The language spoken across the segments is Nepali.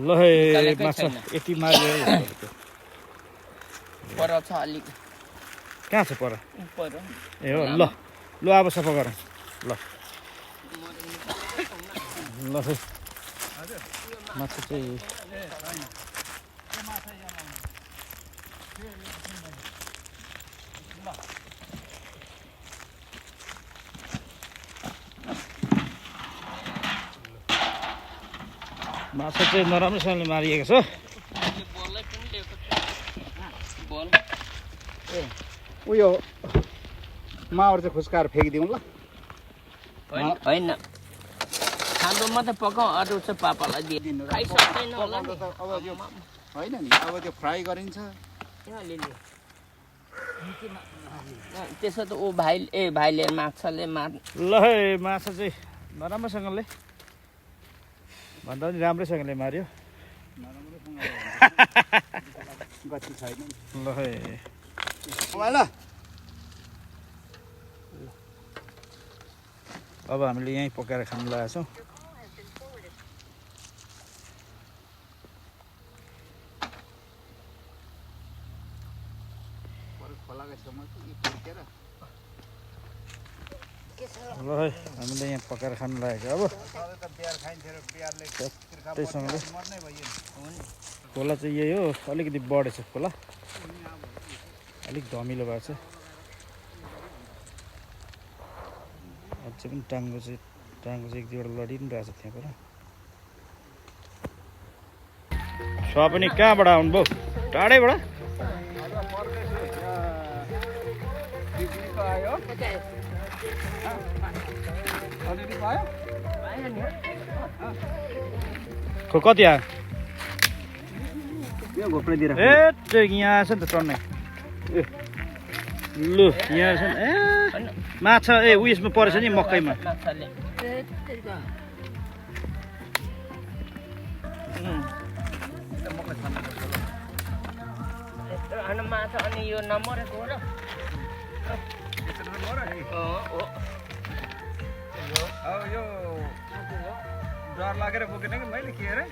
ल है माछा यति मार्यो पर छ अलिक कहाँ छ पर ए हो ल ल अब सफा गरौँ ल ल है माछा चाहिँ माछा चाहिँ नराम्रोसँगले मारिएको छ उयो माउर चाहिँ खुस्काएर फ्याँकिदिउँ ल होइन खाँदो मात्रै पकाऊ अरू चाहिँ पापालाई दिनु खाइसक्दैन होला नि अब यो होइन नि अब त्यो फ्राई गरिन्छ त्यसो त ऊ भाइले माछाले मार ल है माछा चाहिँ नराम्रोसँगले भन्दा पनि राम्रैसँगले मार्यो गति छैन ल है ल अब हामीले यहीँ पकाएर खानु लागेको छौँ ल है हामीले यहाँ पकाएर खानु लागेको अब त्यहीसँगले खोला चाहिँ यही हो अलिकति बढेछ खोला अलिक धमिलो भएको छ अझै पनि टाङ्गो चाहिँ एक दुईवटा लडी पनि रहेछ त्यहाँ पर छ पनि कहाँबाट आउनुभयो टाढैबाट कति आयो ए यहाँ आएछ नि त चढ्ने लु यहाँ छ ए माछा ए उयसमा परेछ नि मकैमा माछा अनि यो नमरेको हो र यो डर लागेर बोकेन कि मैले के अरे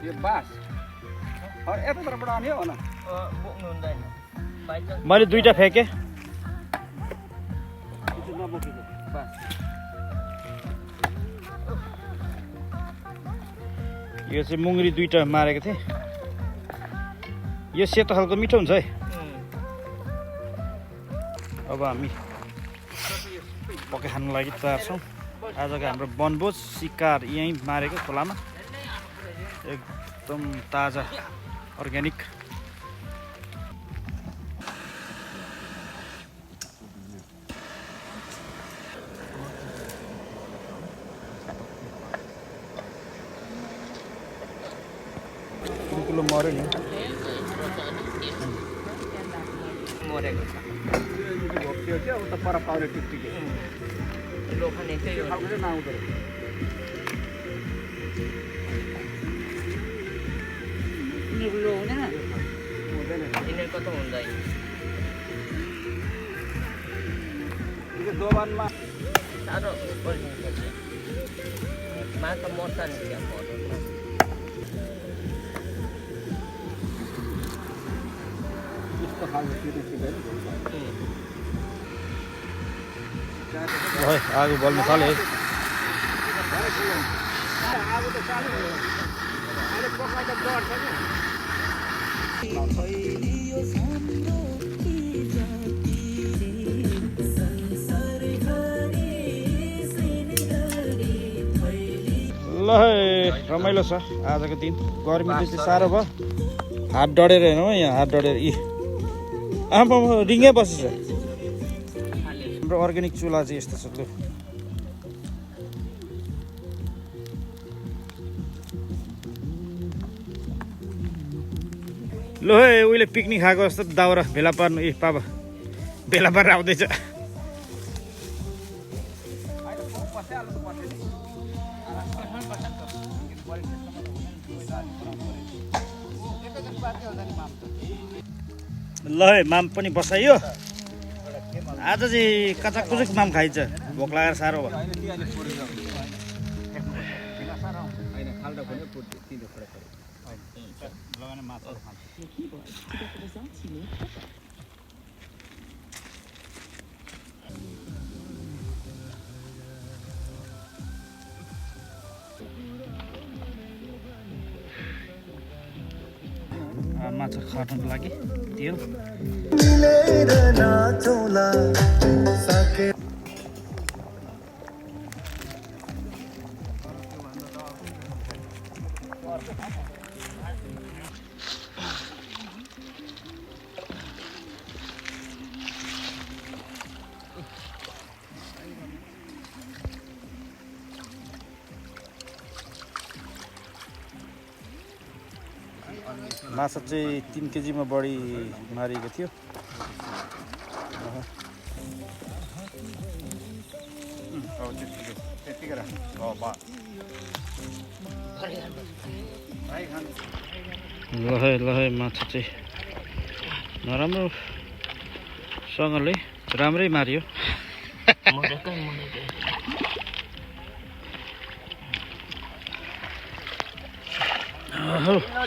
यो बाँस यताबाट आउने हो न बोक्नु हुँदैन मैले दुईटा फ्याँकेँ यो चाहिँ मुङ्ग्री दुईटा मारेको थिएँ यो सेतो खालको मिठो हुन्छ है अब हामी पकाइ खानु लागि तयार छौँ आजको हाम्रो वनभोज शिकार यहीँ मारेको खोलामा एकदम ताजा अर्ग्यानिक किलो मऱ्यो नि मरेको छ त्यो चाहिँ उता पर पाउने टिकटिक लोखने चाहिँ यो नआउँदो निग्लो हुँदैन यिनीहरूको त हुँदैन दोबानमा साह्रो परिन्छ माछा मर्छ नि त्यहाँ मर्नु है आगो बल्न थाल्यो है ल है रमाइलो छ आजको दिन गर्मी चाहिँ साह्रो भयो हात डढेर हेर्नु है यहाँ हात डढेर आमा रिङ्गै बसेछ हाम्रो अर्ग्यानिक चुला चाहिँ यस्तो छ ल है उहिले पिकनिक खाएको जस्तो दाउरा भेला पार्नु ए पापा भेला पारेर आउँदैछ ल है माम पनि बसाइयो आज चाहिँ कचाक कुचुक माम खाइन्छ भोक लागेर साह्रो भयो माछा काट्नको लागि तेल माछा चाहिँ 3 केजीमा बढी मारिएको थियो। लहै माछा चाहिँ नराम्रोसँगले राम्रै मारियो।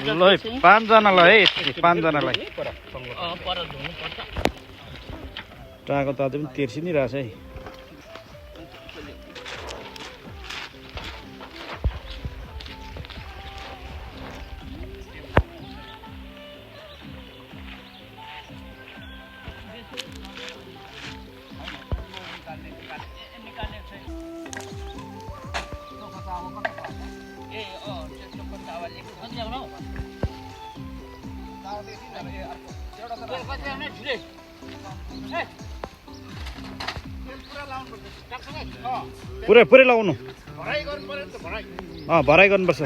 ल 5 जनालाई है 5 जनालाई टाको त अझै पनि तेर्सि नै रहेछ है। पुरै लाउनु भराइ गर्नुपर्छ।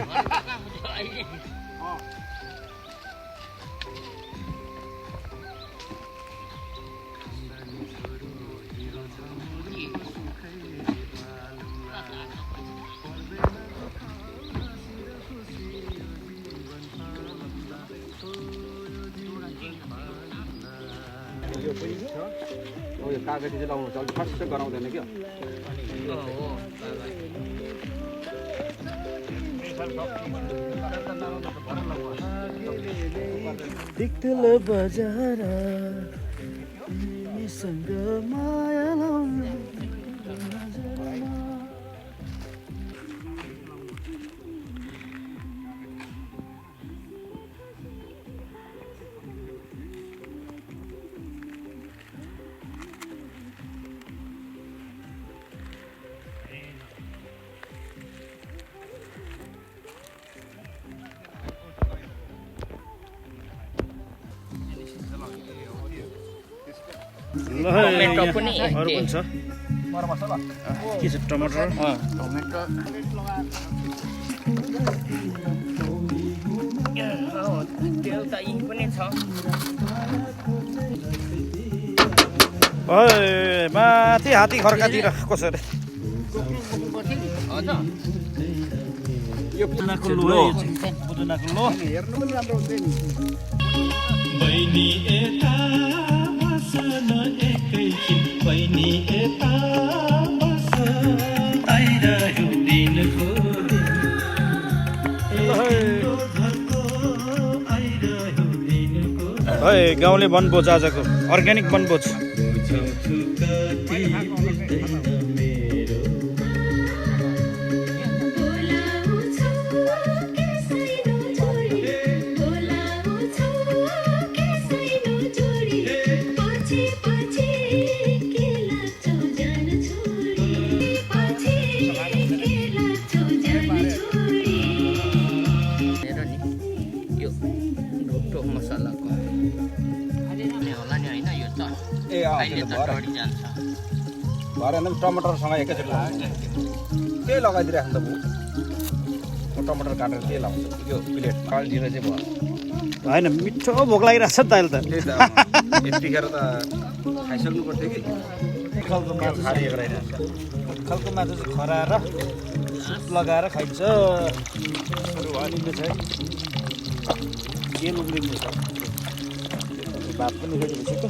कागती चाहिँ लाउनु पर्छ, फर्स्ट गराउँदैन क्या। दिक्तल बजार तिमीसँग माया लाउनु टमेटो पनि अरु पनि छ। के छ टमाटर टमेटो तेल त यही पनि छ। माथि हात्ती खर्कातिर कसरी पुदुनाको लो हेर्नु पनि राम्रो हुन्छ नि। गाउँले वनभोज आजको अर्ग्यानिक वनभोज। भरेन टमाटरसँग एकैचोटि लाउँछ, त्यही लगाइदिइराख्नु त म टमाटर काटेर त्यही लाउँछ यो प्लेट कालिदिएर चाहिँ भयो। होइन मिठो भोक लागिरहेको छ नि त अहिले त। त्यही त यतिखेर त खाइसक्नु पर्थ्यो कि। खालको माछा खारिएको रहेछ। खालको माछा चाहिँ खराएर सुप लगाएर खाइन्छ। उम्लिँदैछ है, तेल उम्लिँदैछ। भात पनि रेडी भइसक्यो।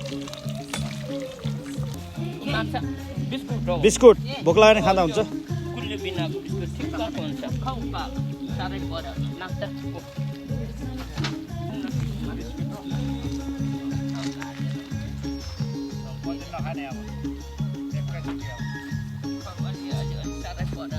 बिस्कुट भोक लाग्यो भने खाँदा हुन्छ। कुल्ले बिनाको बिस्कुट ठिक्कको हुन्छ खाउ पाल साह्रै पर नाच्दा नखाने अब एकैचोटि अब साह्रै पर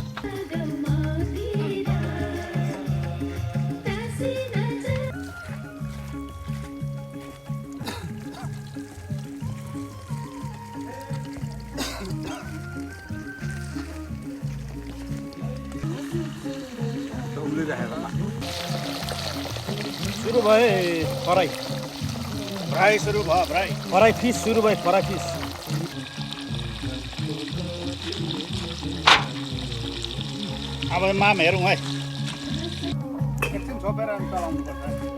सुरु भए फ्राई फ्राई सुरु भयो फ्राई फ्राई फिस सुरु भयो फ्राई फिस अब माम हेरौँ है एकछिन छोपेर चलाउनु पर्छ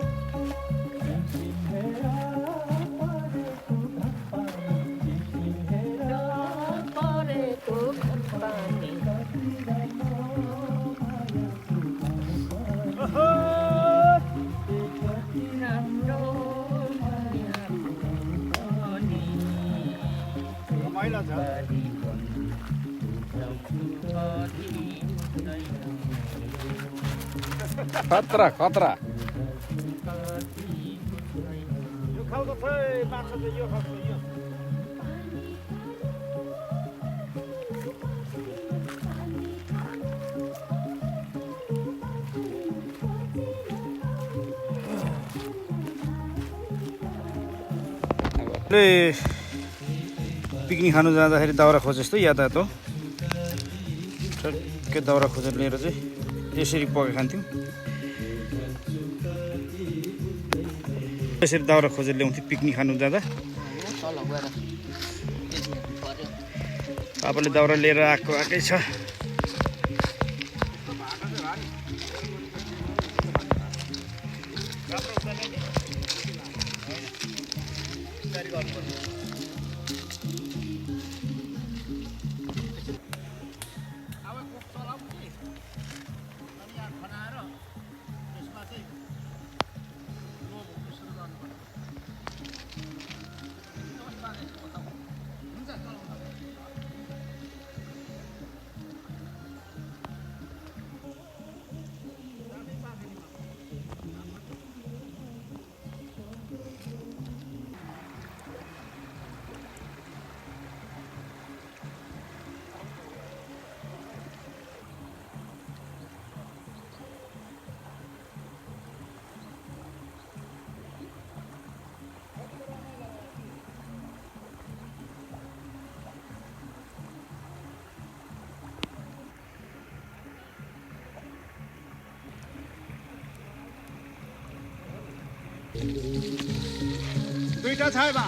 रमाइलो छ खतरा खतरा यो खालको छ माछा चाहिँ यो खालको यो पिकनिक खानु जाँदाखेरि दाउरा खोजे जस्तो यातायात हो ठ्याक्कै दाउरा खोजेर लिएर चाहिँ यसरी पकाइ खान्थ्यौँ यसरी दाउरा खोजेर ल्याउँथ्यो पिकनिक खानु जाँदा तल गएर पर्यो पापाले दाउरा लिएर आएकै छ दुईटा छ है बा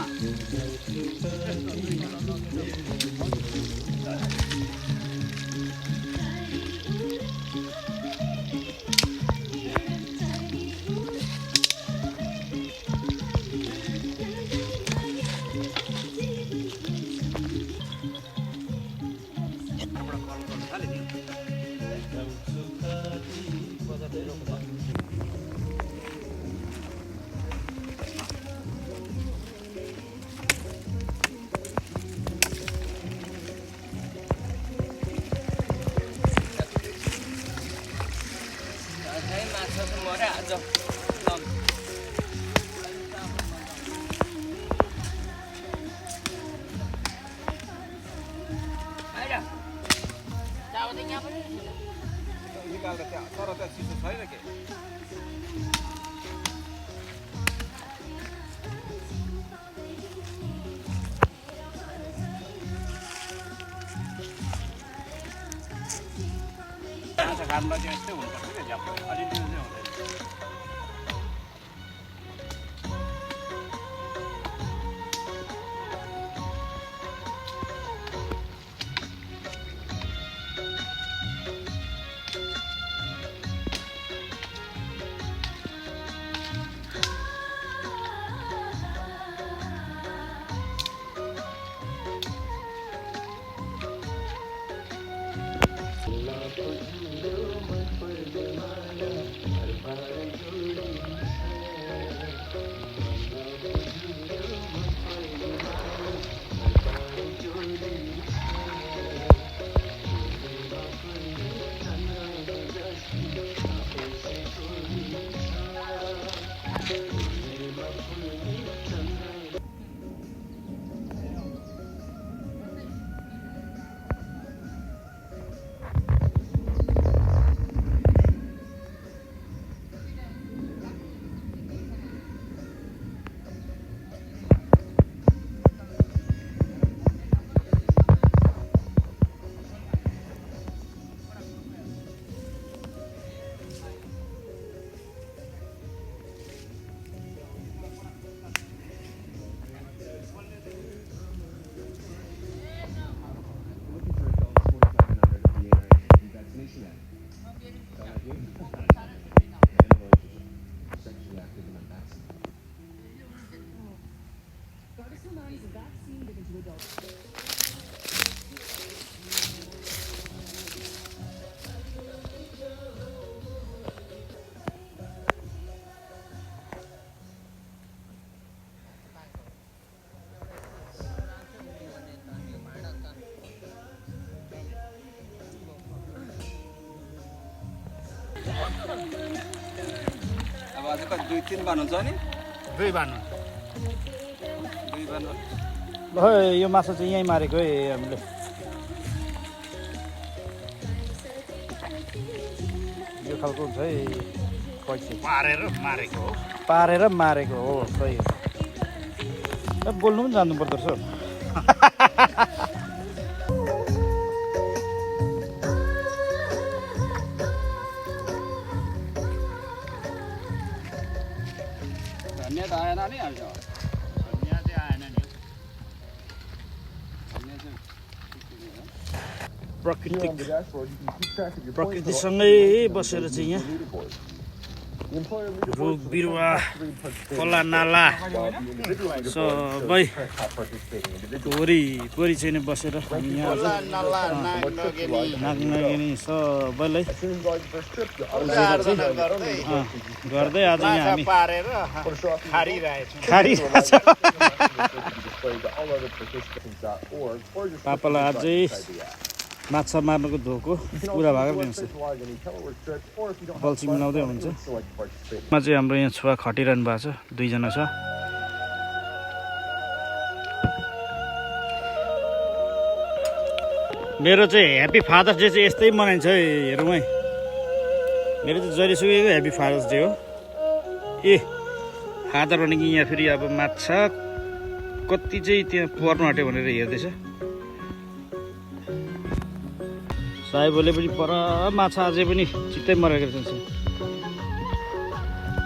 निकाल्दा त्यहाँ तर त्यहाँ चिसो छैन के माछा खानुलाई चाहिँ यस्तै हुनुपर्छ क्या झ्याप्प अलिअलि चाहिँ हुँदैन अब अझ कति 2-3 बान हुन्छ नि 2 बान 2 बान ल यो माछा चाहिँ यहीँ मारेको है हामीले यो खालको हुन्छ है पैसा पारेर मारेको हो सही हो बोल्नु पनि जान्नु पर्दो रहेछ धनिया त आएन नि हाल्छ प्रकृतिसँगै बसेर चाहिँ यहाँ रुख बिरुवा खोला नाला सबै वरिपरि चाहिँ बसेर हामी यहाँ नागनगेनी सबैलाई गर्दै आज यहाँ हामी खारिरहेछ पापालाई अझै माछा मार्नुको धोको पुरा भएको दिन्छ बल्छी मिलाउँदै हुन्छ मा चाहिँ हाम्रो यहाँ छुवा खटिरहनु भएको छ 2 जना छ मेरो चाहिँ ह्याप्पी फादर्स डे चाहिँ यस्तै मनाइन्छ है हेरौँ है मेरो चाहिँ जहिलेसुकैको ह्याप्पी फादर्स डे हो ए फादर भनेको यहाँ फेरि अब माछा कति चाहिँ त्यहाँ पर्नु आँट्यो भनेर हेर्दैछ साहेबले पनि पर माछा अझै पनि चित्तै मरेको रहेछ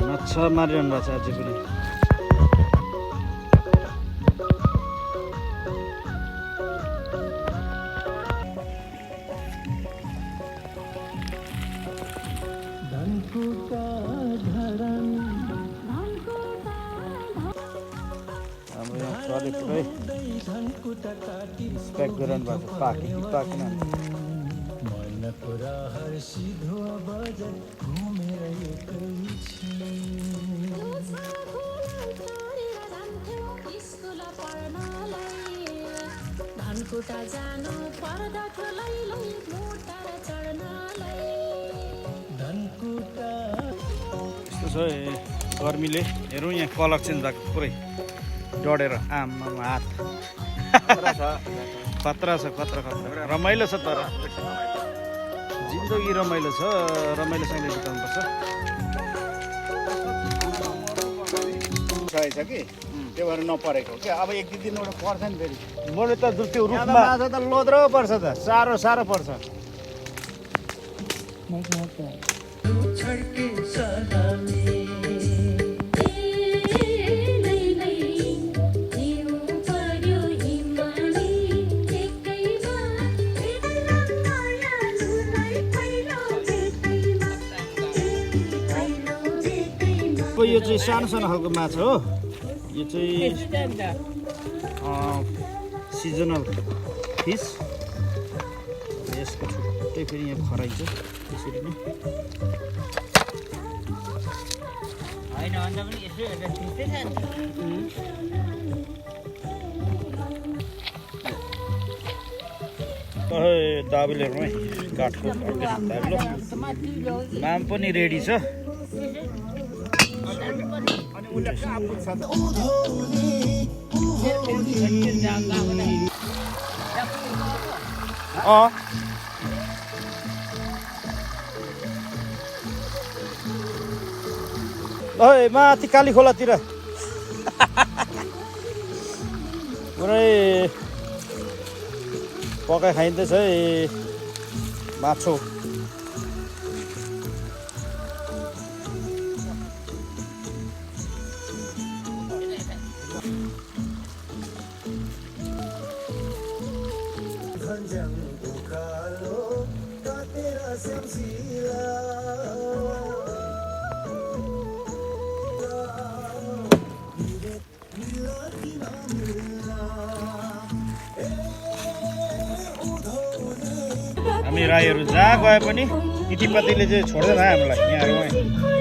माछा मारिरहनु भएको छ अझै पनि हाम्रो यहाँ छुवाले पुरै प्याक गरिरहनु भएको छ पाकेन धनकुटा जानु पर्दा ठुलैलै मोटर चढ्नलाई धनकुटा यस्तो छ गर्मीले हेरौँ यहाँ कलक चेन्ज भएको पुरै डढेर आमा हात खतरा छ रमाइलो छ तर जिन्दगी रमाइलो छ रमाइलोसँगले बिताउनुपर्छ छ कि त्यो भएर नपरेको क्या अब 1-2 दिनबाट पर्छ नि फेरि मैले त त्यो यहाँ त रुखमा माछा त लोद्रो पर्छ त साह्रो पर्छ यो चाहिँ सानो खालको माछा हो यो चाहिँ सिजनल फिस यसको छुट्टै फेरि यहाँ खराइन्छ त्यसरी नै दाबेल हेर्नु है काठको दाबेलो नाम पनि रेडी छ माथि काली खोलातिर पुरै पकाइ खाइँदैछ है माछो हामी राईहरू जहाँ गए पनि तितीपतिले चाहिँ छोड्दैन हामीलाई यहाँहरू